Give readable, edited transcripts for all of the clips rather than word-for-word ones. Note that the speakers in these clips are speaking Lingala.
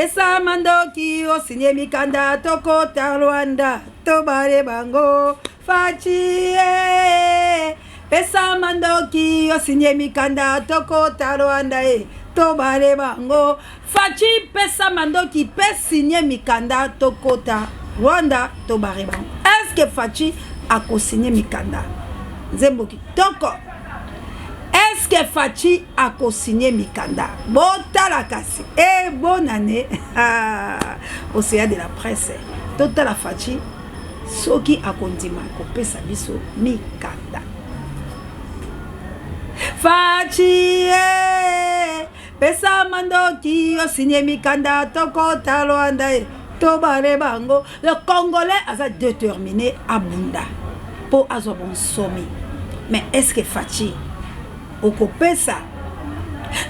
Pesa mandoki osinye mikanda tokota Rwanda tobale bango Fatshi eh. Pesa mandoki osinye mikanda tokota Rwanda eh. Tobale bango Fatshi pesa mandoki pe signe mikanda tokota Rwanda tobare bango. Est-ce que Fatshi akosigne mikanda? Nzembo kitoko. Est-ce que Fatshi akosigne mikanda? Botala kasi. Eh bonne année. Océan de la presse. Totala Fatshi soki akondima kopesa biso mikanda. Fatshi eh. Pesa mandoki osigne mikanda tokota Rwanda e tobale bango. Le congolais aza determine abunda po azwa bonsomi. Mais est-ce que Fatshi okopesa?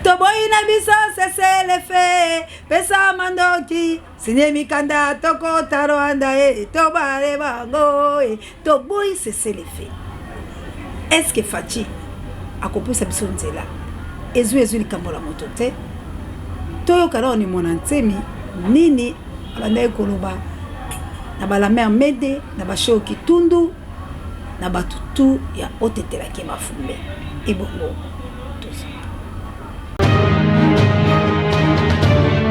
Toboyi na biso cessez-le-feu, pesa mandoki signe mikanda tokota Rwanda e tobale bango e toboyi cessez-le-feu. Est-ce que Fatshi akopesa biso nzela? Ezwi ezwi likambo la moto te. Toyoka nao ni mwana nsemi nini abandaki koloba na ba la mère Mede na ba Sheo Kitundu na bato tu ya otetelaki mafumbe ebongo toza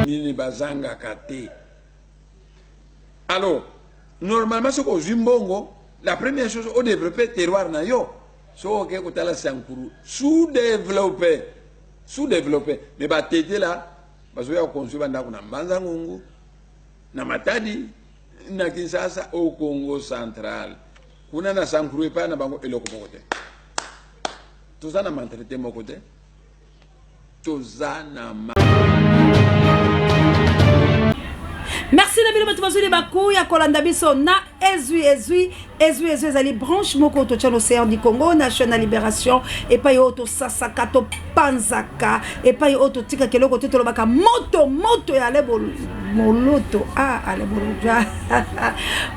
nini bazangaka te. Alors normalement soki ozwi mbongo, la première chose o développer terroir na yo. Soki okei kotala Sankuru sous développé, sous développé, mais batetela bazoya koconstruire bandako na Mbanza Ngungu, na Matadi, na Kinshasa, au Congo central. Kuna na Sankuru epai na bango eloko moko te. Toza na mentalité moko te. Toza na ma Merci na bino bato bazwi libaku ya kolanda biso na ezwi ezwi ezwi ezwi ezali branche moko totya na océan du Congo na chaîne ya libération epai oyo tosasaka topanzaka epai oyo totikaka eloko te tolobaka moto moto ya ale moloto ah ale moloto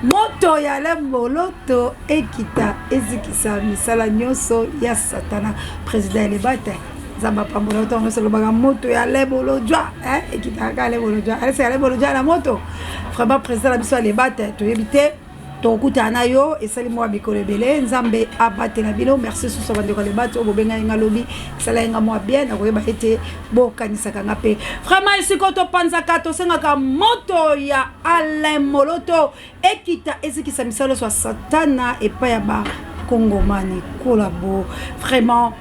moto ya ale moloto ekita ezikisa misala nyonso ya satana président ya lebata nzambe apambola yo ntango nyonso olobaka moto ya lebolojwa ekitaka lebolojwa alesa ya lebolojwa na moto vraiment président na biso ya lebata toyebi te tokokutana na yo esali mwa mikolo ebele nzambe abatela bino merci susu bandeko ya lebati oyo bobengaki nga lobi esalaki nga mwa bien nakoyeba ete bokanisaka nga mpe vraiment esika topanzaka tosengaka moto ya alain moloto Ekita ezikisa misala nyonso ya satana epai ya ba kongomani kolabo vraiment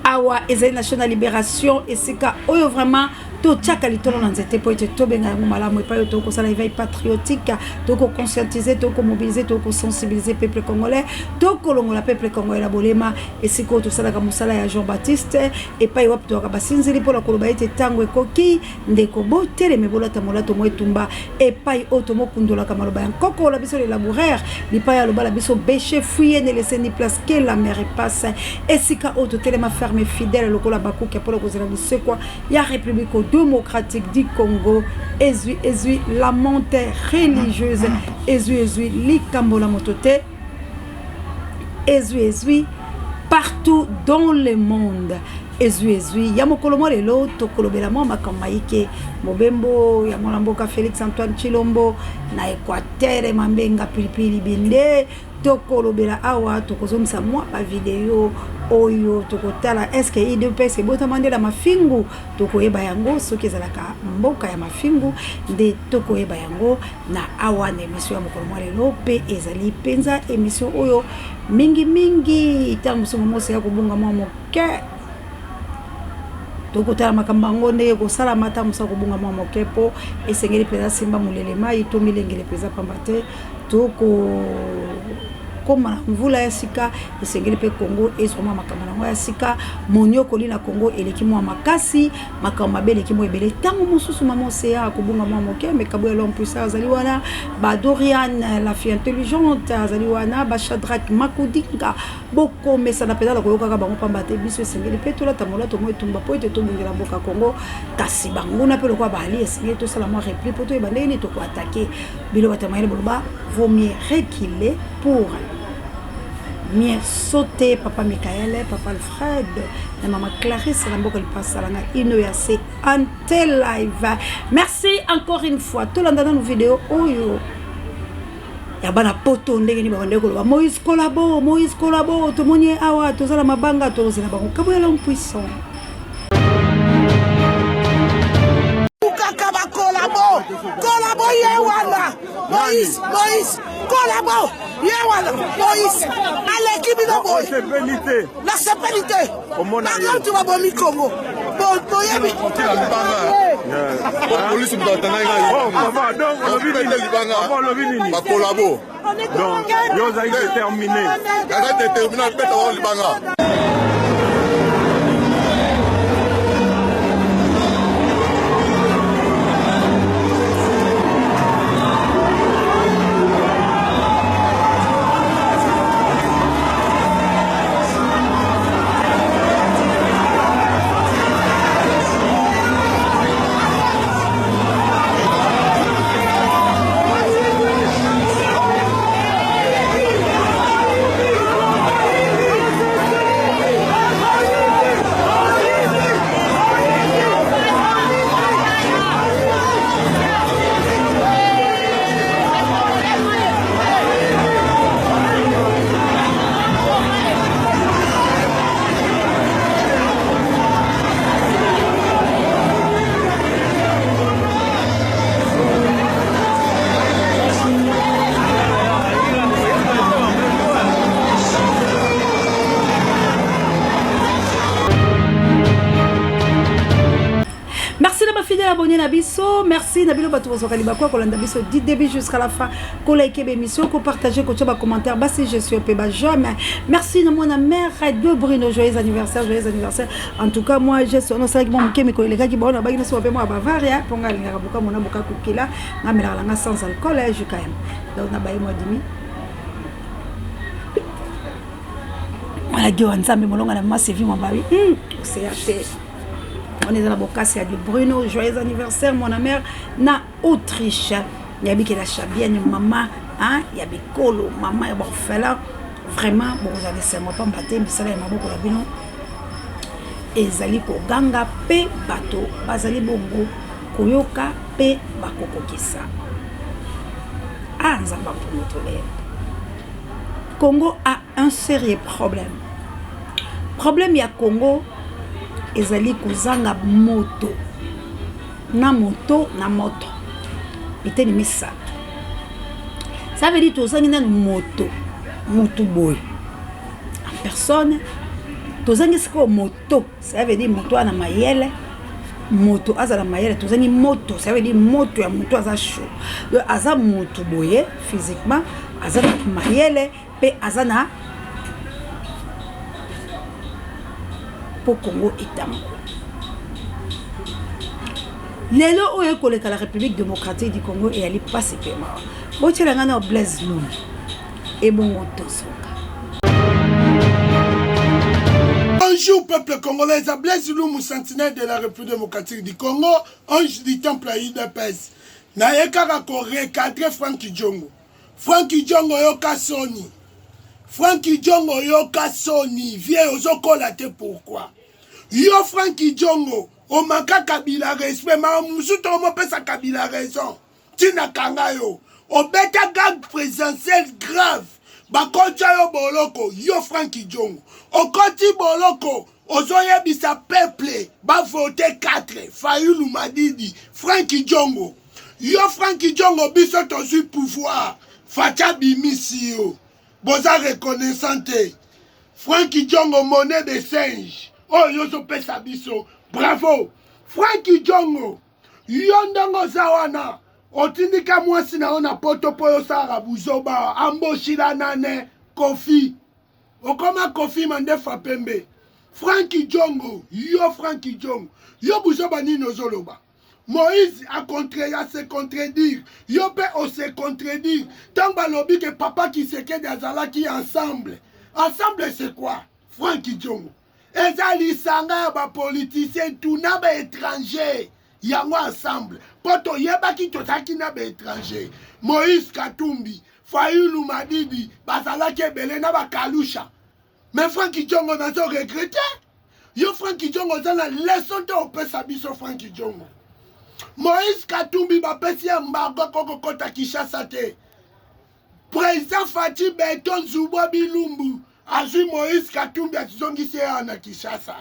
awa ezali na chaîne ya libération esika oyo vraiment totiaka litolo na nzete mpo ete tobenga yango malamu epai oyo tokosala éveil patriotique tokoconscientiser tokomobiliser tokosensibiliser peuple congolais tokolongola peuple congolais na bolema esika oyo tosalaka mosala ya jean baptiste epai wapi toyaka basinzili mpo na koloba ete ntango ekoki Ndeko, boteleme, bolata molato mwa etumba, epai oyo tomokundolaka maloba ya nkoko la biso le laboureur, lipai aloba la biso beche, fouiller, ne laissez ni place que la mer passe, esika oyo totelema ferme fidèle lokola Habakuke mpo na kozela lisekwa ya Republique democratique du Congo. Ezwi ezwi la monte religieuse, ezwi ezwi likambo la moto te, ezwi ezwi partout dans le monde. Ezwi ezwi ya mokolo mwa lelo tokolobela mwa makambo mayike mobembo ya mwana mboka Felix Antoine Tshilombo na Equateur Mambenga pilipili binde tokolobela awa tokozongisa mwa ba video oyo tokotala eske udps ebotama nde na mafingu tokoyeba yango soki ezalaka mboka ya mafingu nde tokoyeba yango na awa na emission ya mokolo mwa lelo mpe ezali mpenza emission oyo mingimingi ntango mosusu momosi ya kobunga mwa moke tokotala makambo yango ndenge ekosalama ntango mosusu akobunga mwa moke mpo esengeli mpenza simba molele mai to milengele mpenza mpamba te toko koma na mvula ya sika esengeli mpe Congo ezwa mwa makambo na yango ya sika moniokoli na Congo eleki mwa makasi makambo mabe eleki mwa ebele ntango mosusu mama Océan akobunga mwa moke mais Kabuya l'homme puissant azali wana ba Dorian la fille intelligente azali wana ba Shadrack Makudinga Bokomesana mpenza na koyokaka bango, mpamba te biso esengeli mpe tolata molato mwa etumba mpo ete tobundela mboka Congo. Kasi banguna mpe lokola baali, esengeli tosala mwa repli mpo toyeba ndenge nini tokoatake. Bino bato ya mayele boloba, vaut mieux reculer pour. Mie Sote, Papa Michael, Papa Alfred, na Mama Clarisse na mboka lipasa langa ino ya se ante live. Merci encore une fois. Tolanda nanu video oyo ya bana poto ndenge nini babandaki koloba Moïse Kolabo, Moïse Kolabo, tomoni ye awa tozala mabanga tozela bango kaboya l'homme puissant. Kaka ba kolabo, kolabo ye wana Moïse, Moïse, kolabo ye wana Moïse aleki bino boye. Nasepeli te. Bango babomi Congo. Boyebi. Polisi moto atangaki ngai libanga bakolabo. Donc, yo ozali déterminé. Naza déterminé abeta bango libanga. Merci na bafidèle abonné na biso. Merci na bino bato bozwaka libaku ya kolanda biso du début jusqu'à la fin. Kolike ba émission, kopartager, kotia ba commentaire. Basi je suis pe ba j'aime. Merci na mwana mère de Bruno. Joyeux anniversaire, joyeux anniversaire. En tout cas moi je suis on salaki mwa moke mikolo elekaki baona baki naso bape mwa Bavaria mpo ngai alingaka boka mona boka kokila ngai amelaka nanga sans alcool JKM. Donc na baye mwa dimi mwana dio wa Nzambe molonga na mama Sylvie Mwambawi. Océan te. On est dans la bokasi ya Bruno, joyeux anniversaire mon mère na Autriche. Yabikela Chabienne mama, hein, ya bikolo, mama ya orphelin. Vraiment bokozala esengo pamba te misala ya maboko na bino ezali koganga mpe bato bazali bongo koyoka mpe bakokokisa. Ah Nzambe mpungu tolelo. Congo a un sérieux problème. Problème ya Congo ezali kozanga moto na moto na moto biteni misato. Ça veut dire tozangi nanu moto motu boye en personne, tozangi sikoyo moto, ça veut dire moto ana mayele, moto azala mayele, tozangi moto, ça veut dire moto ya moto aza chaud, donc aza motu boye physiquement, aza na mayele pe aza na po Congo etambola. Lelo oyo ekoleka la République démocratique du Congo eyali pasi pe mawa. Botiela nga na Blaise Lumbi ebongo tozonga. Bonjour peuple congolais, eza Blaise Lumu, sentinelle de la République démocratique du Congo, ange du temple ya UDPS. Naye kaka ko recadrer Franck Diongo. Franck Diongo yoka soni. Franck Diongo yoka soni, vieux ozokola te pourquoi? Yo Franck Diongo omaka Kabila respect, ma mususu tokomopesa Kabila raison. Tina kanga yo. Obeta gag présidentiel grave. Bakotya yo boloko, yo Franck Diongo. Okoti boloko, ozoyebisa peuple ba vote 4 Fayulu Madidi, Franck Diongo. Yo Franck Diongo biso tozwi pouvoir. Facha bimisi yo. Boza reconnaissant te. Franck Diongo monnaie de singe. Oyo yo ozopesa biso. Bravo. Franck Diongo, yo ndenge oza wana otindika mwasi na yo na poto mpo yo osalaka buzoba amboshila nane Kofi okoma Kofi mandefa pembe. Franck Diongo, yo Franck Diongo, yo buzoba nini ozoloba? Moïse a contre a se contredire, yo pe o se contredire. Tango balobi ke papa Tshisekedi azalaki ensemble, ensemble c'est quoi? Franck Diongo eza lisanga ya ba politiciens tout na ba étrangers yango ensemble po toyebaki tozalaki na ba étrangers. Moïse Katumbi, Fayulu Madidi bazalaki ebele na bakalusha mais Frank Diongo nazo regrette yo. Frank Diongo, oza na leçon te opesa biso. Frank Diongo, Moïse Katumbi bapesi embargo, kokokota Kinshasa te. Président Fatshi Béton Zubwa Bilumbu azwi Moïse Katumbi, azongisi ye awa na Kinshasa.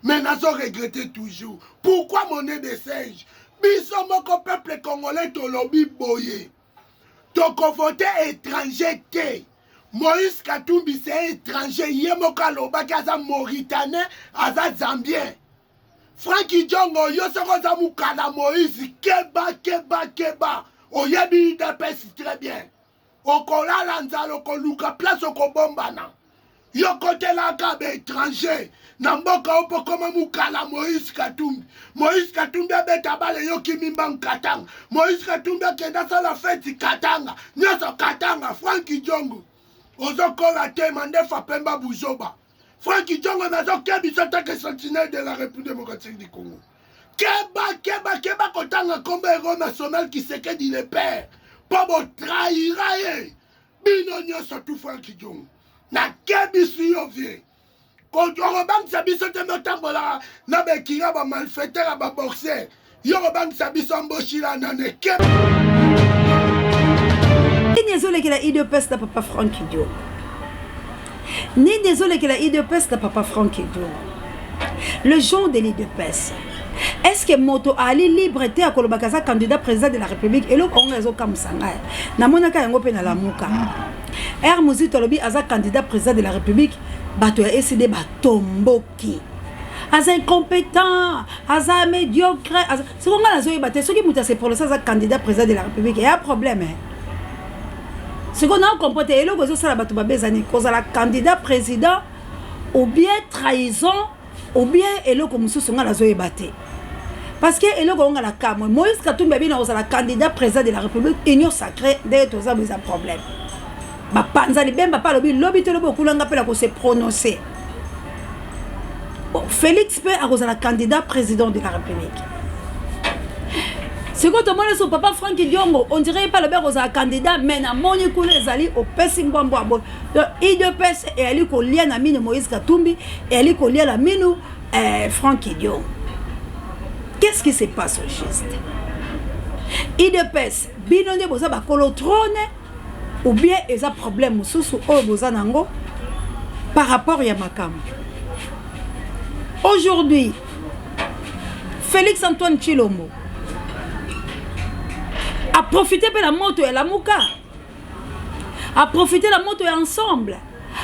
Mais nazo regrette toujours. Pourquoi monnaie de singe? Biso moko peuple congolais tolobi boye: tokovote étranger te. Moïse Katumbi, c'est étranger. Ye moko alobaki aza Mauritanien, aza Zambien. Frank Diongo, yo soki oza mokala Moïse, keba, keba, keba. Oyebi UDPS très bien. Okolala nzala, okoluka place okobombana. Yo kotelaka baétranger na mboka oyo mpo koma mokala Moïse Katumbi. Moïse Katumbi abeta bale, yo kimi mbangu Katanga. Moïse Katumbi akende asala feti Katanga, nyonso Katanga. Frank Diongo, ozokola te, mandefa pemba, buzoba. Frank Diongo, nazokebisa take sentinelle de la République démocratique du Congo, keba, keba, keba kotanga nkombo héros national Tshisekedi le père, mpo botrahira ye bino nyonso tu. Frank Diongo, nakebisi yo, vie okobangisa biso te. Otambolaka na bekira bamalfaiteur ya baboxer, yo kobangisa biso mboshila nane ke. Nini ezolekela UDPS na papa Frank Diongo? Nini ezolekela UDPS na papa Frank Diongo, le genre de l'UDPS? Est ce que moto ali libre te akolobaka aza candidat président de la République? Eloko yango ezokamwisa ngai, namonaka yango mpe nalamuka r Mozito alobi aza candidat président de la République, bato ya ECD batomboki, aza incompétent, aza médiocre. Siko ngai nazoyeba te, soki moto ase prononce aza candidat président de la République, eya problème. Sikoyo naocomprendre te eloko ezosala bato babe ezani kozala candidat président, ou bien trahison, ou bien eloko mosusu, ngai nazoyeba te. Parce que eloko yango nga na kamwe, Moïse Katumbi abina kozala candidat président de la République, Union sacrée ndenge toza boye eza problème. Bapanza libemba mpe alobi lobi te, lobi okulanga mpe na kose prononcer. Bon, Félix mpe akozala candidat président de la République. Sikoyo tomoni so papa Frank Diongo, on dirait ye mpe alobi akozala candidat, mais namoni kuna ezali opesi mbwambwa boye. Donc UDPS eyali kolia na mino Moïse Katumbi, eyali kolia na mino Frank Diongo. Qu'est-ce qui se passe au juste? UDPS, bino nde boza bakolo trône, ou bien eza problème mosusu oyo boza nango par rapport ya makambo? Aujourd'hui Félix Antoine Tshilombo aprofite mpe na moto ya Lamuka, aprofite na moto ya Ensemble,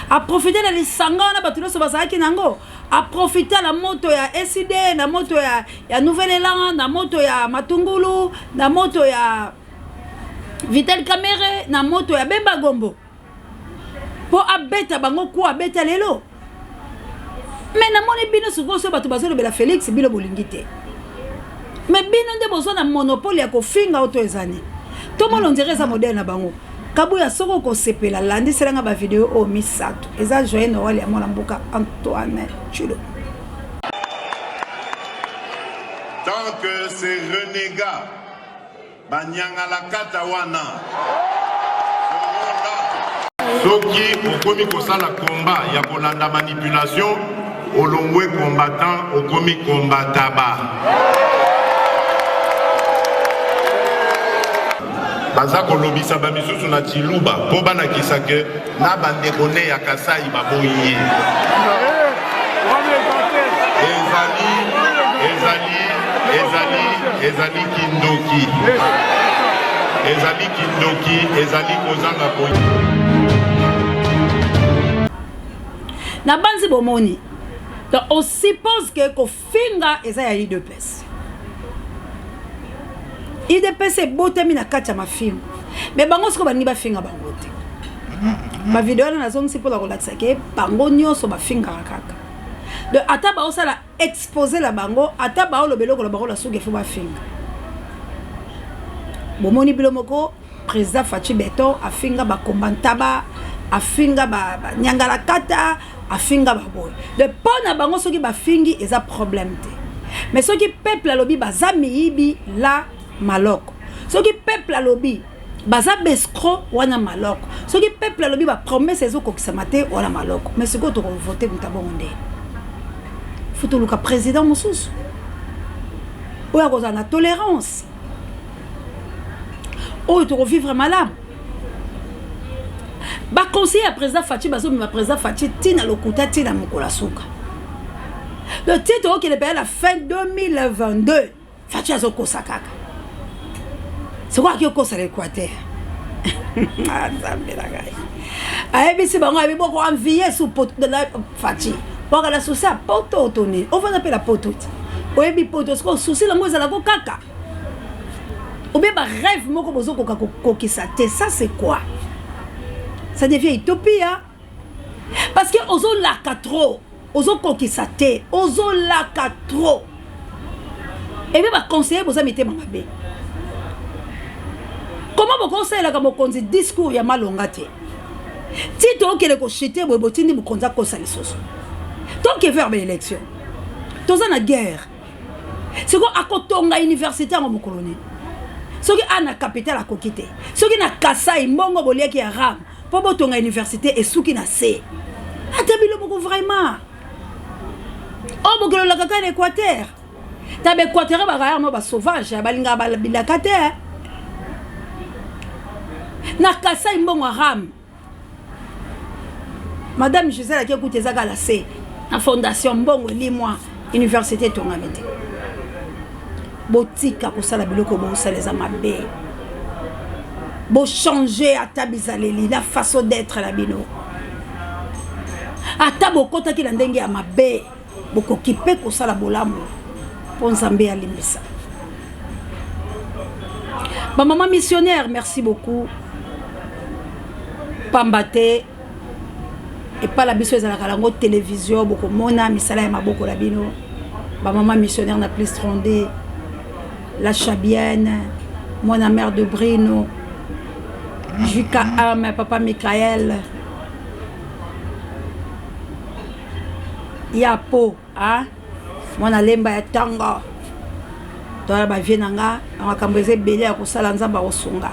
aprofite na lisanga wana bato nyonso bazalaki nango, aprofite na moto ya ECD, na moto ya Nouvel Élan, na moto ya Matungulu, na moto ya Vital Kamerhe, na moto ya Bemba Gombo, mpo abeta bango ku abeta lelo. Me namoni bino sikoyo so bato bazolobela Félix, bino bolingi te. Me bino nde bozwa na monopole ya kofinga oyo to eza nini? Tomona ondire eza modèle na bango. Kabuya, soki okosepela, landiselanga bavideo oyo misato. Eza joyeux Noël ya mwana mboka Antoine Tshilombo. Tant que ces renégats, banyangalakata wana seront là, soki okomi kosala combat ya kolanda manipulation, olongwe combattant, okomi combataba. Baza kolobisa bamisusu na Tshiluba mpo balakisa ke na bandeko ne ya Kasai baboyi ye. Ezali kindoki, ezali kindoki, ezali kozanga boyi. Na banzi bomoni, donc on suppose que kofinga eza ya UDPS. UDPS ebotami na kati ya mafinga, me bango sikoyo balingi bafinga bango te. Bavideo wana nazongisi mpona kolakisa ke bango nyonso bafingaka kaka. Donc ata baosala exposé na bango, ata baoloba eloko na bango, na suki efo bafinga. Bomoni bino moko, président Fatshi Béton afinga bakomba ntaba, afinga banyangalakata, afinga baboye. Donc mpo na bango soki bafingi eza problème te, mais soki peuple alobi baza miyibi, la maloko. Soki peuple alobi Baza bescro wana maloko. Soki peuple alobi ba promesse ezokokisama te wana maloko. Mais sikoyo toko voter moto abongo nde. Faut toluka président mosusu oyo akozala na tolérance, oyo tokovivre malamu. Ba conseiller ya président Fatshi bazomema président Fatshi ntina lokuta ntina mokolo ya suka. Donc ti tokokende mpenza na fin 2022, Fatshi azokosa kaka. Sikoyo aki okosa na Équateur. Ah, Nzambe na ngai. Ayebisi bango ayebi boko envier su poto na Fatshi. Wakala susi ya poto to nini? Ovanda mpe na poto ti. Oyebi poto sikoyo susi nango ezalako kaka. Obe ba rêve moko bozokoka kokokisa te. Ça c'est quoi? Ça devient utopie hein? Parce que ozolaka trop. Ozokokisa te, ozolaka trop. Ebe ba conseiller boza mitema mabe. Comment bokosalelaka mokonzi discours ya malonga te? Ti tokende kochite boye botindi mokonzi akosa lisusu. Toke vers ba élection. Toza na guerre. Siko akotonga université yango mokolo nini? Soki a na capitale akoki te. Soki na Kasai mbongo boliaki ya RAM po botonga université esuki na se. Ata bino moko vraiment. Oyo bokelolaka kaka na Équateur. Ta ba Équateur bakaya mo ba sauvage, balingaka bilaka te. Na Kasai mbongo ya RAM. Madame Gisèle ake kuta eza kaka la se. Na fondation mbongo elimwa université etongami te. Botika kosala biloko bosala eza mabe. Bochanger ata bizaleli na façon d'être na bino. Ata bokotaki na ndenge ya mabe, bokoki mpe kosala bolamu mpo Nzambe alimbisa. Ba maman missionnaire, merci beaucoup. Pamba te epala biso ezalaka yango télévision, bokomona misala ya maboko na bino. Ba maman missionnaire na plus 32, la Chabienne, mwana mère de Brino, Juka Am, papa Michael, ya po, hein? Mwana lemba ya tango. Toya ba vie na nga, makambo eza ebele ya kosala, Nzambe akosunga.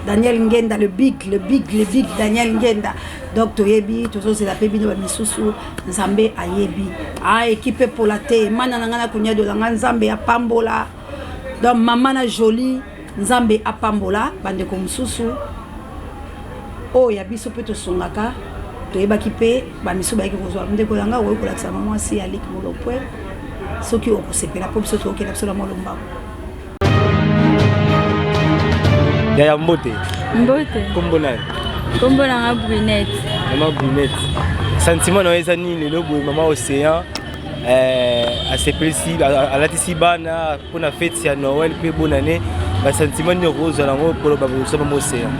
Daniel Ngenda, le big, le big, le big Daniel Ngenda. Donc toyebi, tozozela pe bino ba misusu, Nzambe ayebi. Ah, équipe pola te, mana na nga na kunyado na nga, Nzambe apambola. Donc maman na jolie, Nzambe apambola bandeko mosusu. Oyo ya biso pe tosungaka, toyebaki pe ba misusu bayaki kozwa. Ndeko na nga okoki kolakisa mama mwasi ya Luc Mulopwe soki okosepela po biso tokokenda biso na mwa lombango. Yaya mbote. Mbote. Kombo na yo? Kombo na nga Brunette. Mama Brunette. Sentiment na yo eza nini lelo boye mama Océan asepelisi alatisi bana mpona fete ya Noël mpe bonne année, ba sentiment nini okozwa nango koloba bosa mama Océan?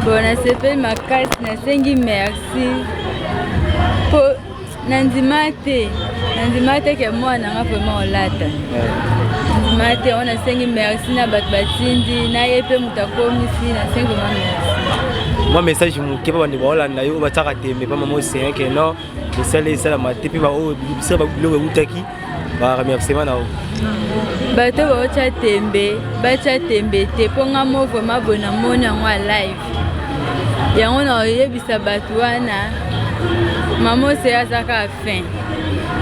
Bon, nasepeli makasi, nasengi merci po nandima te, nandima te ke mwana nga vraiment olata. Nandima te, on nasengi merci na bato batindi, na ye mpe moto akomisi, nasengi vraiment merci. Mwa message moke mpo bandeko baolanda yo oyo batiaka tembe mpa mama Océan ke non misala esalama te mpe baoyo bisala biloko eutaki ba remerciement na yo. Bato baotya tembe, batya tembe te mpo nga mo vraiment boye namoni yango ya live. Yango nakoyebisa bato wana mama Océan aza kaka fin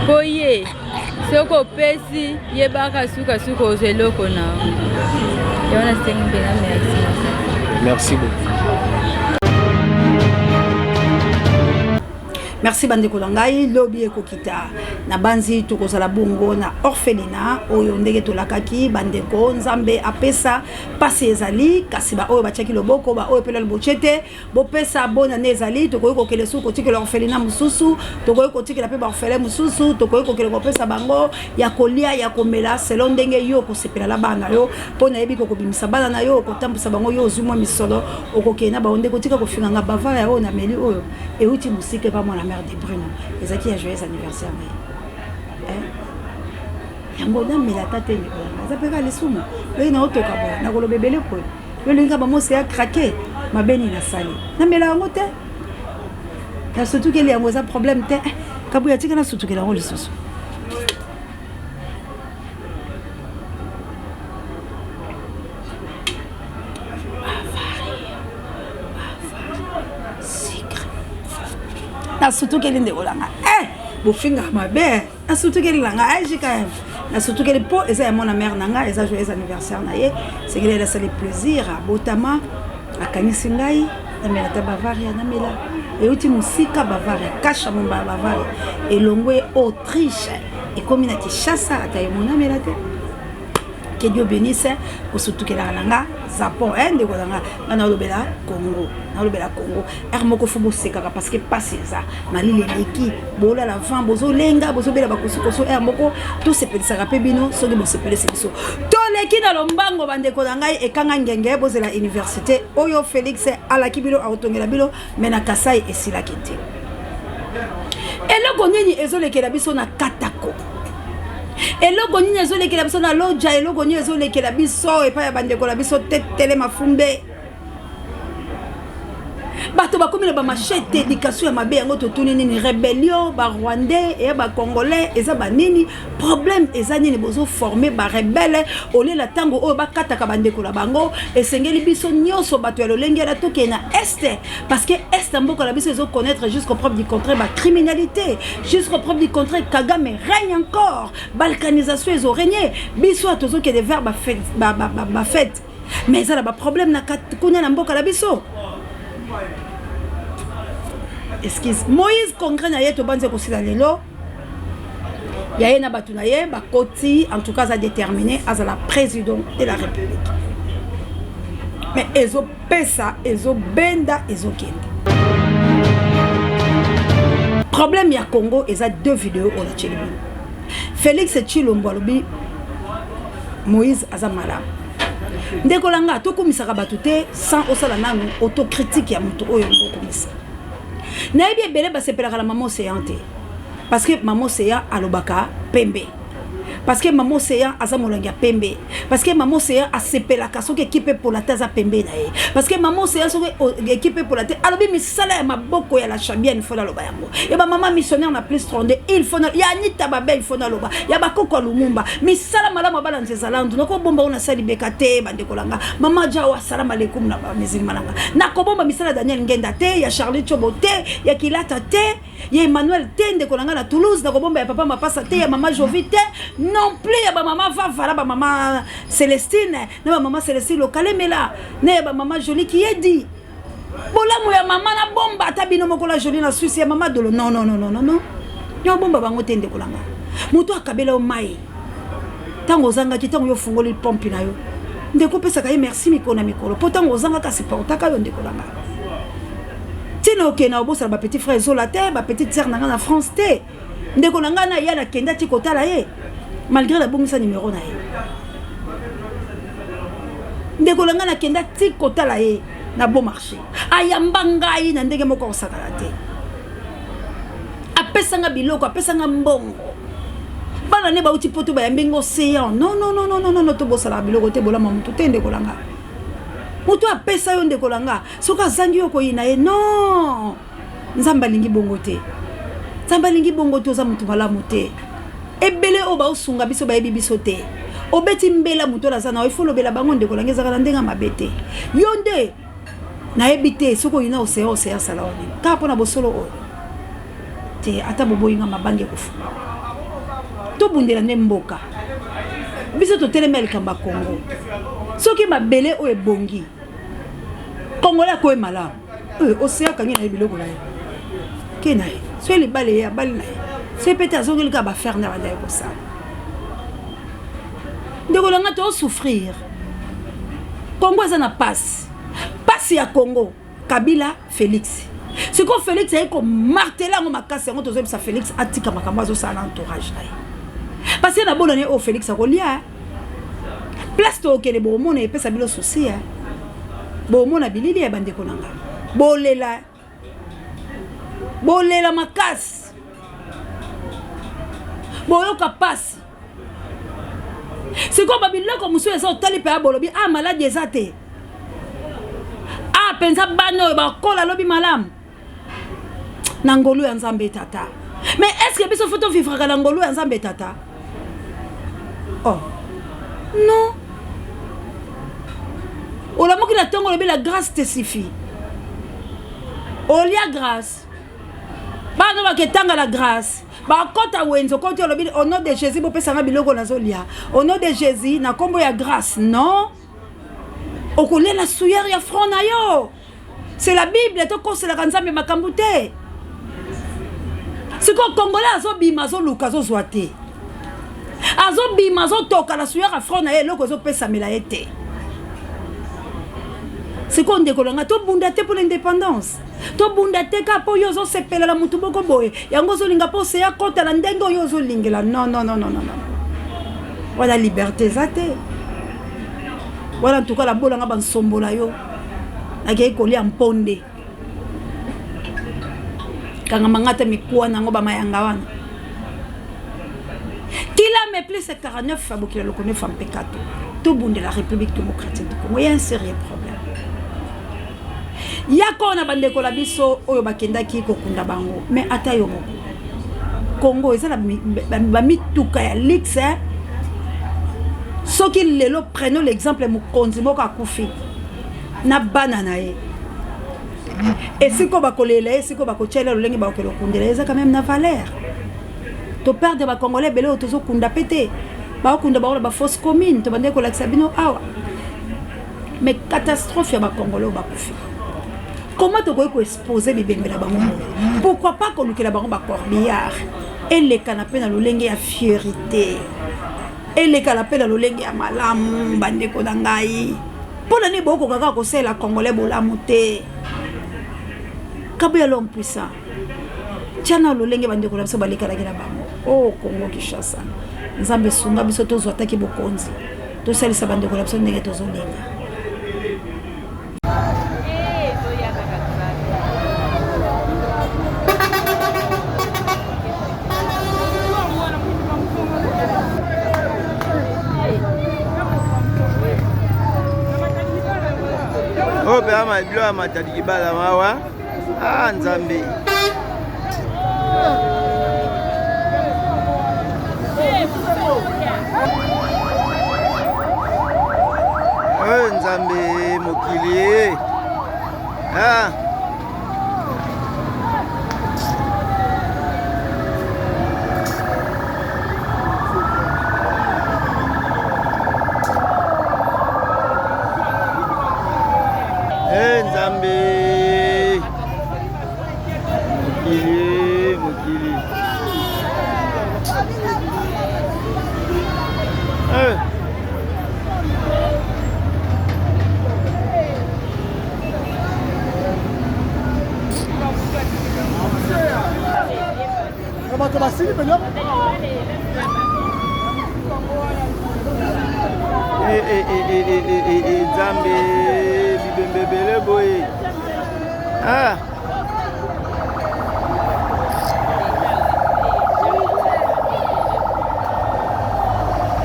mpo ye soki opesi yebaka sukasuka ozwa eloko na yo. Yango nasengi mpenza merci. Merci beaucoup. Merci bandeko na ngai, lobi ekokita na banzi tokozala bongo na orphelinat oyo ndenge tolakaki bandeko. Nzambe apesa pasi ezali, kasi ba oyo batiaki loboko, ba oyo pe nanu botie te, bopesa bonne année ezali. Tokoki kokende suku kotikela orphelinat mosusu, tokoki kotikela pe ba orphelin mosusu, tokoki kokende kopesa bango ya kolia ya komela selon ndenge yo okosepela na bana na yo, mpo nayebi kokobimisa bana na yo, okotambwisa bango, yo ozwi mwa misolo okokende na bango. Ndeko tika kofinga nga bavara ya oyo nameli oyo euti mosika epa mwana mère de Bruno, ezalaki ya joyeux anniversaire na ye. Yango namela ata te ndeko na nga, eza mpe kaka lisumu loyi na otoka boye nakoloba ebele boye, yo olingi kaka bamosi ya craquer mabe nini nasali, namela yango te, nasutukeli yango eza problème te. Kabuya tika nasutukela yango lisusu. Nasutukeli ndeko na nga. Eh, bofinga mabe. Nasutukeli na nga. Eh, JKM. Nasutukeli po eza ya mwana mère na nga, eza joyeux anniversaire na ye. Sengeli elle asali plaisir, abotama, akanisi ngai, namela ta Bavaria, namela. Euti mosika Bavaria, kasha momba ya Bavaria. Elongwe Autriche, ekomi na Kinshasa, ata ye mona amela te. Que Dieu bénisse kosutukelaka na nga zapon eh, ndeko na nga nga nalobela Congo nalobela Congo heure moko fo bosekaka parce que pasi eza malili eleki bolala vent bozolenga bozobela bakosukosu heure moko tosepelisaka mpe bino soki bosepelisi biso toleki na lombango bandeko na ngai ekanga ngenge bozela université oyo Félix alaki bino akotongela bino me na Kasai esilaki te eloko nini ezolekela biso na katako eloko nini ezolekela biso na loja eloko nini ezolekela biso epai ya bandeko na biso tetele mafumbe bato bakomi na bamachete éducation ya mabe yango totuni nini rébellion barwandais eya bacongolais eza banini problème eza nini bozoforme barebele olela ntango oyo bakataka bandeko na bango esengeli biso nyonso bato ya lolenge wana tokende na este parce que est ya mboka na biso ezo connaître jusqu'au preuve du contraire ba criminalité jusqu'au preuve du contraire Kagame règne encore balkanisation ezo régner biso tozokende vers ba fête ba, ba, ba, ba fête mais eza na ba problème na kuna na mboka na biso excuse Moïse congrès na ye tobanzi ekosila lelo ya ye na bato na ye bakoti en tout cas aza déterminé azala président de la république mais ezopesa ezobenda ezokende problème ya congo eza deux vidéos oyo natieli bino félix tshilombo alobi moïse aza malamu ndeko na nga tokumisaka bato te sans osala nanu autocritique ya moto oyo okomisa nayebi ebele basepelaka na mama océan te parce que mama océan alobaka pembe parce que mama océan aza molangi ya pembe parce que mama océan asepelaka soki ekipe epola te aza pembe na ye parce que mama océan soki ekipe epola te alobi misala ya maboko ya la chabienne faut naloba yango ya bamama missionnaire na plus 32 il faut ya anita babe il faut naloba ya bakoko ya lumumba misala malamu abala nzeza landu nakobomba oyo nasali beka te bandeko na nga mama jawa asalamu alaikum na bamizilima na nga nakobomba misala ya daniel ngenda te ya charlie chobo te ya kilata te ya emmanuel te ndeko na ngai na toulouse nakobomba ya papa mapasa te ya mama jovi te non plus ya bamama vavala bamama celestine na bamama celestine lokalemela na ya bamama joli kiyedi bolamu ya mama na bomba ata bino moko la jolie na suisse ya mama dolo non non non non non yo bomba bango te ndeko na nga moto akabela yo mai ntango ozangaki ntango yo ofungoli pompe na yo ndeko opesaka ye merci mikolo na mikolo mpo ntango ozangaka supportaka yo ndeko na nga ntina okende na obosana bapetit frère ezola te bapetite sœur na nga na france te ndeko na ngai na ye nakenda ti kotala ye malgré nabongisa numero na ye ndeko na ngai nakenda ti kotala ye na beau marché ayamba ngai na ndenge moko akosakana te apesa nga biloko apesa nga mbongo bana ne bauti poto bayambi ngo océan non non non non non non tobosalaka biloko te bolama motu te ndeko na nga moto apesa yo ndeko na nga soki azangi yo koyina ye non nzambe alingi bongo te nzambe alingi bongo te oza motu malamu te ebele oyo baosunga biso bayebi biso te obeti mbela moto oyo aza na yo ifo olobela bango ndeko na ngai ezalaka na ndenge mabe te yo nde nayebi te soki oyina oseya oseya asala yo nini kaka mpo na bosolo oyo te ata boboyi nga mabanga ekofunga tobundela nde mboka biso totelemi ya likambo ya kongo soki mabele oyo ebongi kongole akoye malamu oyo oseya akangi na ye biloko na ye ke na ye soki libala ye abali na ye soki mpe te azongeli kaka bafere nde abandaki kosala ndeko na ngai tosouffrir kongo eza na pasi pasi ya kongo kabila félix sikoyo félix aye komartele yango makasi yango tozoyebisa félix atika makambo azosala na entourage na ye parce que na bonane oyo félix akolia place tokende bokomona epesa bino souci bomona bilili ya bandeko na nga bolela bolela makasi boyoka pasi sikoyo babiloko mosusu eza otali mpe bolobi a ah, maladi eza te a ah, mpenza bana oyo bakola lobi malamu na ngolu ya nzambe tata mais est ce que biso fo tovivraka na ngolu ya nzambe tata oh non olamuki na ntongo olobi la grâce te suffit olia grâce. Bana baketanga la grâce. Bakota wenze okoti olobi au nom de Jésus bopesa nga biloko nazolia. Au nom de Jésus na kombo ya grâce. Non. Okolia na sueur ya front na yo. C'est la Bible tokoselaka Nzambe makambo te. Sikoyo Congolais azobima azoluka azozwa te. Azobima azotoka na sueur ya front na ye eloko ezopesamela ye te. Sikoyo ndeko na ngai tobunda te mpo na independance. Tobunda te kaka mpo yo ozosepela na motu moko boye yango ozolinga mpo oseya kota na ndenge oyo ozolingela. Non, non, non, non, non. Wana liberté eza te. Wana en tout cas labola nga bansombola yo. Nakei kolia mponde. Kangama nga ata mikuwa nango bamayanga wana. Kila me plus 49 abokila loko 9 mpekato. Tobundela République démocratique du Congo. Il y a un sérieux problème. Yaka na bandeko na biso oyo bakendaki kokunda bango. Mais ata yo moko. Congo eza na bamituka ya luxe. Hein? Soki lelo prenons l'exemple mokonzi moko akufi na bana na ye. Esiko bakolela ye, esiko bakotyela lolenge bakokende kokundela ye, eza quand même na valeur. To perdre ba Congolais ebele oyo tozokunda pe te. Bakokunda bango na ba fausse commune, tobandaki kolakisa bino awa. Mais catastrophe ya ba Congolais oyo bakufi. Comment tokoki koexpose bibembe na bango boye? Pourquoi pas kolukela bango ba corbillard elekana mpe na lolenge ya fierité, elekana mpe na lolenge ya malamu. Bandeko na ngai, mpo na nini bokoka kaka kosalela Congolais bolamu te? Kabuya l'homme puissant, tia na lolenge bandeko na biso balekanaki na bango. Oh Congo Kinshasa, Nzambe sunga biso tozwa ataki bokonzi, tosalisa bandeko na biso ndenge tozolinga. Oyo mpe ama bilo ya Matadi Kibala mawa. Ah Nzambe. Oyo Nzambe mokili. Ah. Hey, Nzambe mokili mokili hey. Bato basili mpenza. Nzambe bibembe ebele boye ah.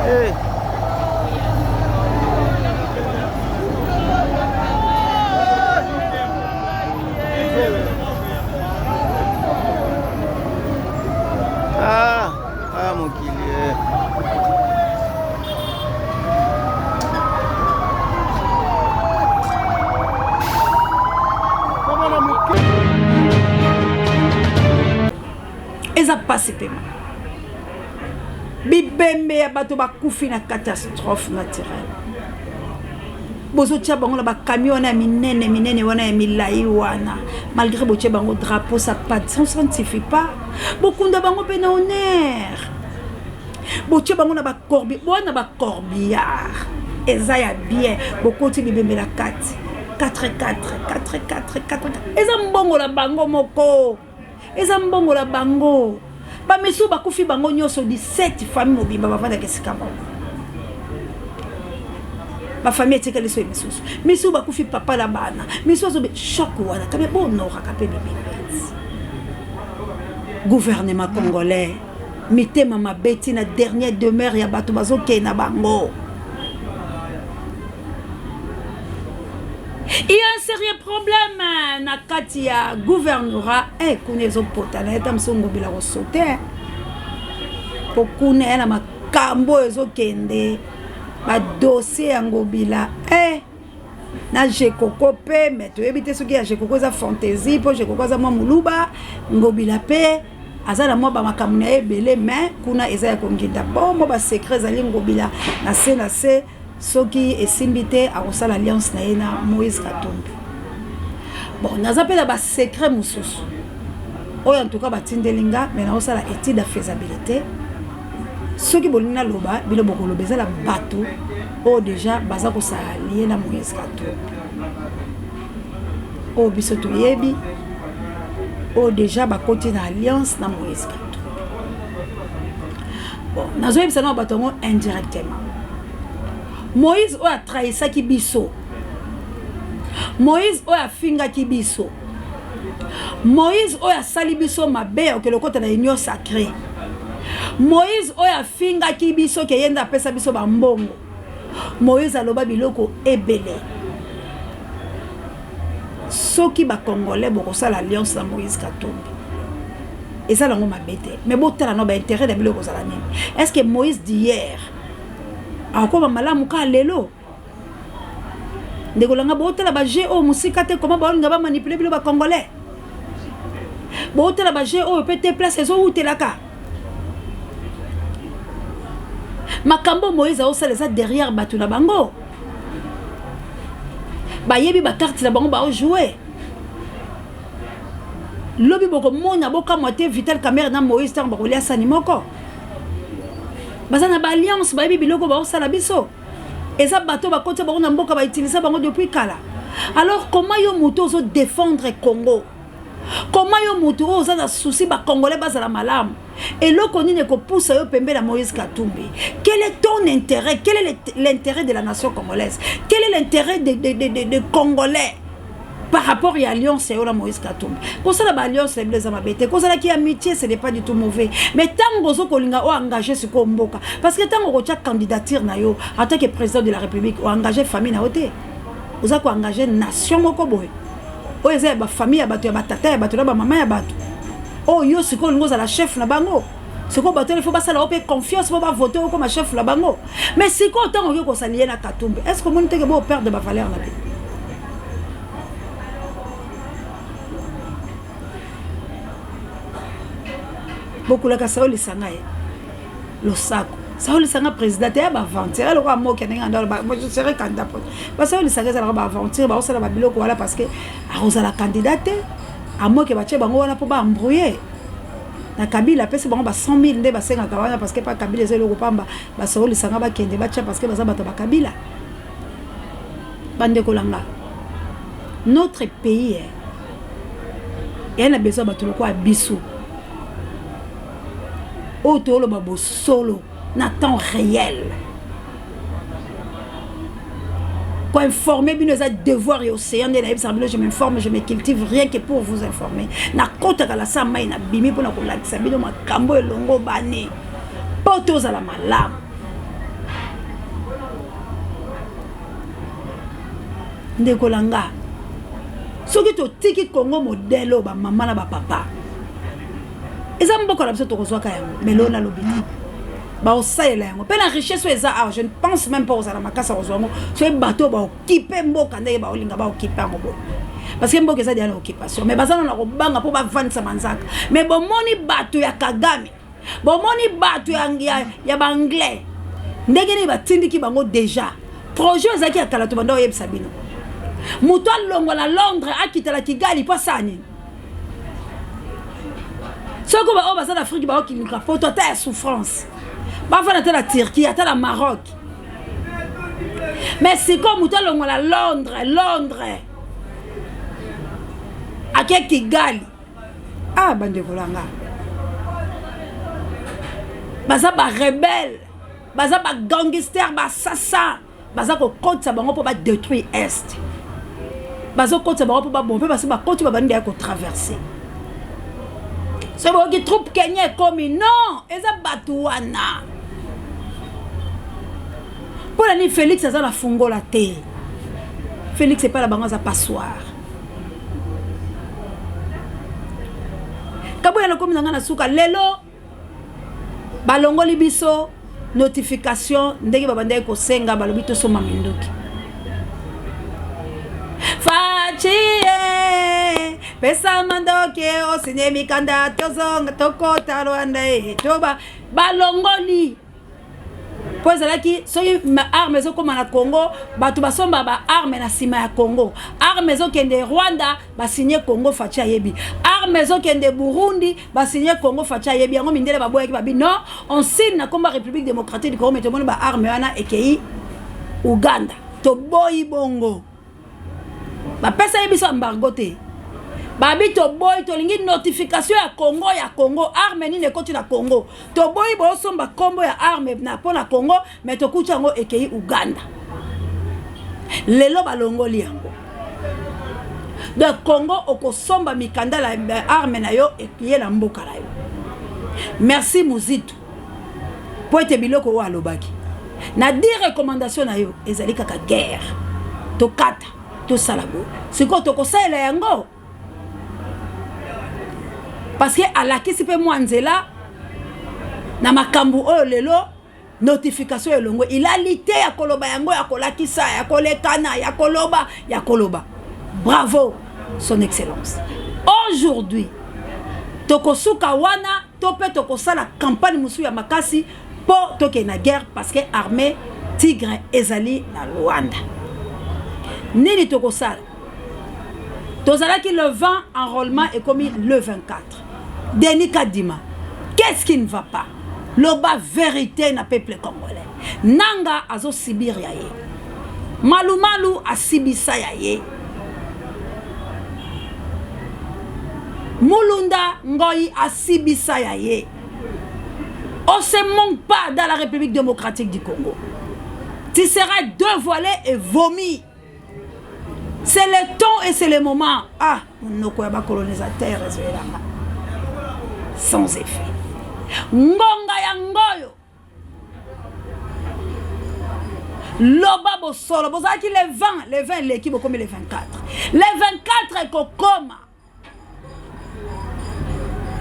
Hey. Ah, ah mokili eh. Eza pasi pema. Bibembe ya bato bakufi na catastrophe naturelle. Bozotia bango na ba camion wana ya minene minene wana ya milai wana, malgré botie bango drapeau, ça pas, ça ne suffit pas. Bokunda bango mpe na honneur. Botie bango na ba corbi, wana ba corbillard eza ya bien. Bokoti bibembe na kati 4 4 4 4 4, eza mbongo na bango moko, eza mbongo na bango. Bamisu bakufi bango nyonso 17 famille mobimba bavandaka esika moko. Ba famille etikali so misusu, misusu bakufi papa na bana, misusu azobe choc wana kabe bonoraka mpe bibembe. Gouvernement congolais mitema mabe ti na dernière demeure ya bato bazokende na bango. Il y a un sérieux problème na kati ya gouvernorat. Eh, kuna ezopota na ye ta mosu ngobila kosote po kuna ya na makambo oyo ezokende ba dossier ya ngobila. Eh, Na Jekoko mpe, mais toyebi te soki ya Jekoko eza fantaisie, mpo Jekoko aza mwa moluba, Ngobila mpe aza na mwa bamakambo na ye ebele, mais kuna eza ya konginda. Bon, mwa basecret ezali Ngobila na se na se, soki esimbi te akosala alliance na ye na Moïse Katumbi. Bon, naza mpe na basecret mosusu oyo en tout cas batindeli nga, mais naosala étude ya faisabilité. Soki bolingi naloba, bino bokoloba. Eza na bato oyo déjà baza kosala lie na Moïse Katumbi, oyo biso toyebi, oyo déjà bakoti na alliance na Moïse Katumbi. Bon, nazoyebisa na bato yango indirectement. Moïse oyo atrahisaki biso, Moïse oyo afingaki biso, Moïse oyo asali biso mabe ya okende okota na union sacrée, Moïse oyo afingaki biso ke ye nde apesa biso bambongo, Moïse aloba biloko ebele. Soki bacongolais bokosala alliance na Moïse Katumbi, eza nango mabe te, mais botala no baintérêt na bilo ekozala nini. Est ce que Moïse d'hier akokoma malamu kaka lelo? Ndeko langa, botala baje oyo mosika te, koma baolinga bamanipule bino bacongolais. Botala baje oyo mpe te, place ezowutelaka makambo Moïse aosala eza derrière bato na bango, bayebi bakarte na bango baojoue. Lobi bokomona, bokamwa te, Vital Kamerhe na Moïse ntango bakolia sani moko, baza na baalliance, bayebi biloko baosala biso. Eza bato bakotia bango na mboka, bautilize bango depuis kala. Alors comment yo moto ozo défendre Congo, comment yo moto oyo oza na souci bacongolais bazala malamu, eloko nini ekopusa yo pembe na Moïse Katumbi? Quel est ton intérêt? Quel est l'intérêt de la nation congolaise? Quel est l'intérêt de Congolais par rapport ya alliance ya yo na Moïse Katumbi? Kosala baalliance na bino eza mabe te, kozalaki amitié, ce n'est pas du tout mauvais, mais ntango ozo kolinga oengage sikoyo mboka, parce que ntango okotia candidature na yo en tant que président de la République, oengage famille na yo te, oza koengage nation moko boye oyo eza ya bafamille ya bato, ya batata ya bato na bamama ya bato, oyo yo sikoyo olingi ozala chef na bango. Sikoyo bato wana, ifo basala yo mpe confiance mpo bavote okoma chef na bango. Mais sikoyo ntango okoki kosali ye na Katumbi, est ce que omoni teke bo perdre bavaleur na bino? Bokulaka sao lisanga ye losako, sao lisanga président te ya baaventure ya lokola moki ndenge ando. Moi, je serai candidat po basao lisanga ezalaka baaventure, baosala babiloko wana parce que akozala candidat te. Amoke batie bango wana mpo baembrouille na Kabila, apesi bango ba 100 000 nde basengaka wana, parce que pa Kabila eza eloko pamba. Basao lisanga bakende batia parce que baza bato ya bakabila. Bandeko langa, notre pays eya na besoin bato lokola biso oyo tooloba bosolo na temps réel. Koinforme bino eza devoir ya océan. Nde nayebisaka bino, je m'informe, je me cultive rien que pour vous informer. Nakotaka la sa mai, nabimi mpona kolakisa bino makambo elongo bani mpo tozala malamu. Ndeko na nga, soki totiki Congo modele oyo bamama na bapapa, eza mboka na biso, tokozwaka yango. Mais lelo nalobi te, baosalela yango mpe na richesse oyo eza awa, je ne pense même pas kozala makasi ya kozwa yango soki bato oyo baokipe mboka ndenge baolinga baokipe yango boye, parce que mboka eza deya na occupation, mais baza nano na kobanga mpo bavandisa manzaka. Mais bomoni bato ya Kagame, bomoni bato ya baanglais ndenge nini batindiki bango déjà. Projet ezalaki ya kala, tobanda oyebisa bino. Moto alongwa na Londres akitala Kigali mpo asala nini? Soki baoyo baza na Afrique baokiluka poto, ata ya souffrance, bafanda ata na Turquie, ata na Maroc. Mais sikoyo moto alongwa na Londres, Londres ake Kigali. Ah, bandeko na nga, baza barebele, baza bagangster, basasa baza kokotisa bango mpo badétruire Est, bazokotisa bango mpo baboma mpe basi bakoti, babandi ya kotraverse. Soki boyoki troupe Kenya ekomi, non, eza bato wana. Mpo na nini Félix aza na fungola te? Félix epai na bango aza passoire. Kaboya, nakomi na ngai na suka. Lelo balongoli biso notification ndenge babandaki kosenga, balobi tosomba minduki. Fatshi eh, pesa mandoki osinye mikanda tozonga tokota Rwanda eh, toba balongoli mpo ezalaki soki arme ezokóma na Congo bato basomba ba arme na nsima ya Congo arme ezokende Rwanda basinye Congo Fatshi ayebi arme ezokende Burundi basinye Congo Fatshi ayebi yango mindele baboyaki babi non on signe na komba République démocratique du Congo mais tomoni ba arme wana ekei Uganda toboyi bongo bapesaki biso embargo te babi toboyi tolingi notification ya Congo ya Congo arme nini ekoti na Congo toboyi bosomba nkombo ya arme na mpo na Congo mais tokuti yango ekei Uganda lelo balongoli yango donc Congo okosomba mikanda la arme na yo eye na mboka na yo merci Muzitu mpo ete biloko oyo alobaki na di recommandation na yo ezali kaka guerre tokata tosala boye sikoyo tokosalela yango parce que alakisi mpe mwa nzela na makambo oyo lelo notification elongwe ilali te ya koloba yango ya kolakisa ya kolekana ya koloba ya koloba bravo son excellence aujourd'hui tokosuka wana to mpe tokosala campagne mosusu ya makasi mpo tokende na guerre parce que armée tigre ezali na Luanda nini tokosala tozalaki le 20 enrôlement ekomi le 24 Denis Kadima qu'est-ce qui ne va pas loba vérité na peuple congolais nanga azosibir ya ye malumalu asibisa ya ye Mulunda Ngoyi asibisa ya ye on se manque pas dans la République démocratique du Congo tu seras dévoilé et vomi c'est le temps et c'est le moment ah monoko ya bacolonisateur ezoyelanga sans effet ngonga ya ngoyo loba bosolo bozalaki le 20 le 20 eleki bokomi le 24 le 24 ekokoma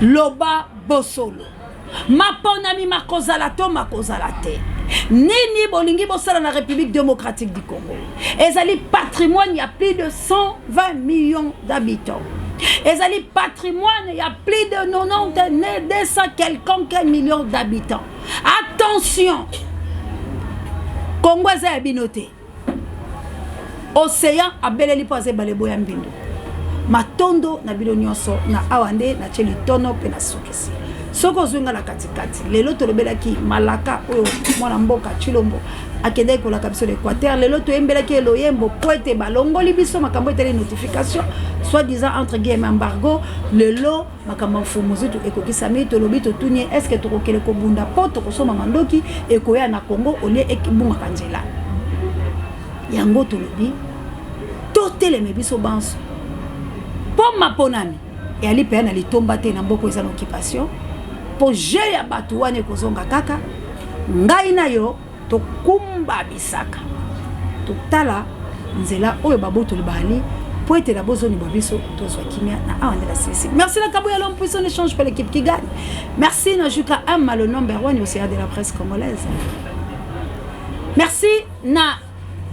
loba bosolo maponami makozala to makozala te nini bolingi bosala na république démocratique du congo ezali patrimoine ya plus de 120 millions d'habitants ezali patrimoine ya plus de 90 200 quelconque millions d'habitants attention congo eza ya bino te océan abeleli mpo aza ebale boya mbindo matondo na bino nyonso na awa nde natie litono mpe nasukisi soki ozwi nga na katikati lelo tolobelaki malaka oyo mwana mboka Tshilombo akendaki kolaka biso na Équateur lelo toyembelaki ye loyembo mpo ete balongoli biso makambo etali notification soit disant entre guillemets embargo lelo makambo ya mfumu Muzitu ekokisami tolobi totuni ye est-ce tokokende kobunda mpo tokosomba mandoki ekoya na Congo olie ebungaka nzela yango tolobi toteleme biso banso mpo maponami eyali mpenza na litomba te na mboka eza na occupation mpo jeu ya bato wana ekozonga kaka ngai na yo tokumba bisaka totala nzela oyo babotoli baali mpo ete na bozoni bwa biso tozwa kimia na awa nde nasilisi merci na kabuya l'homme puissant ne change pas l'équipe qui gagne merci na juka ama le number one océan de la presse congolaise merci na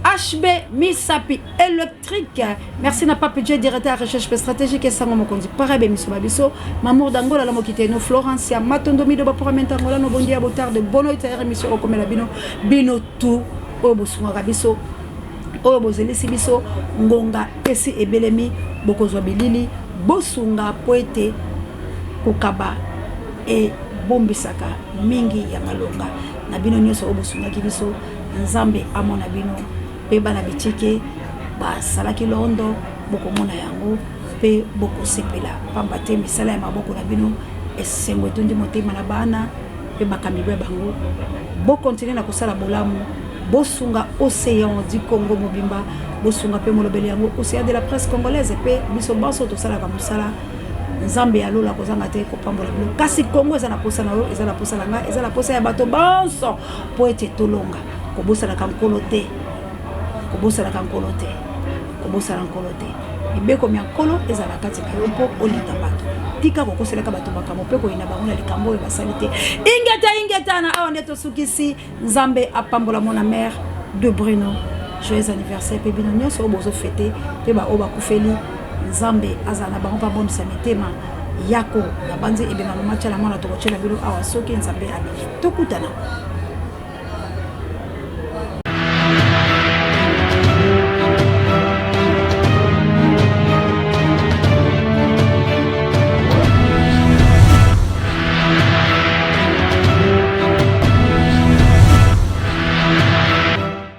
HB Misapi électrique merci na Pape J directeur ya recherche pe stratégique esango mokonzi para be miso babiso Mamour d'Angola la mokiteno Florence ya Matondo Mido ba programme Angola no bondia botard de bono itaire émission okomela bino bino tout oyo bosungaka biso oyo bozelisi biso ngonga esi ebelemi bokozwa bilili bosunga po ete kokaba ebombisaka mingi ya malonga na bino nyonso oyo bosungaki biso nzambe amona bino mpe bana bitike basalaki londo bokomona yango mpe bokosepela pamba te misala ya maboko na bino esengo etondi motema na bana mpe bakambi bya bango bokontinue na kosala bolamu bosunga océan du congo mobimba bosunga mpe molobeli yango océan de la presse congolaise mpe biso banso tosalaka mosala nzambe ya lola kozanga te kopambola bino kasi kongo eza na posa na yo eza na posa na ngai eza na posa ya bato banso mpo ete tolonga kobosanaka nkolo te kobosanaka nkolo te kobosana nkolo te mibeko mya nkolo ezala kati na yo mpo olinga bato tika kokoselaka bato makambo mpe koyina bango na likambo oyo basali te ingeta ingeta na awa nde tosukisi nzambe apambola mona mare de bruno. Joyeux anniversaire mpe bino nyonso oyo bozo fete mpe baoyo bakufeli, Nzambe azala na bango mpe abondisa mitema yako. Nabanzi ebema mama Tshala Mwana, tokotyela bino awa soki Nzambe alingi. Tokutana.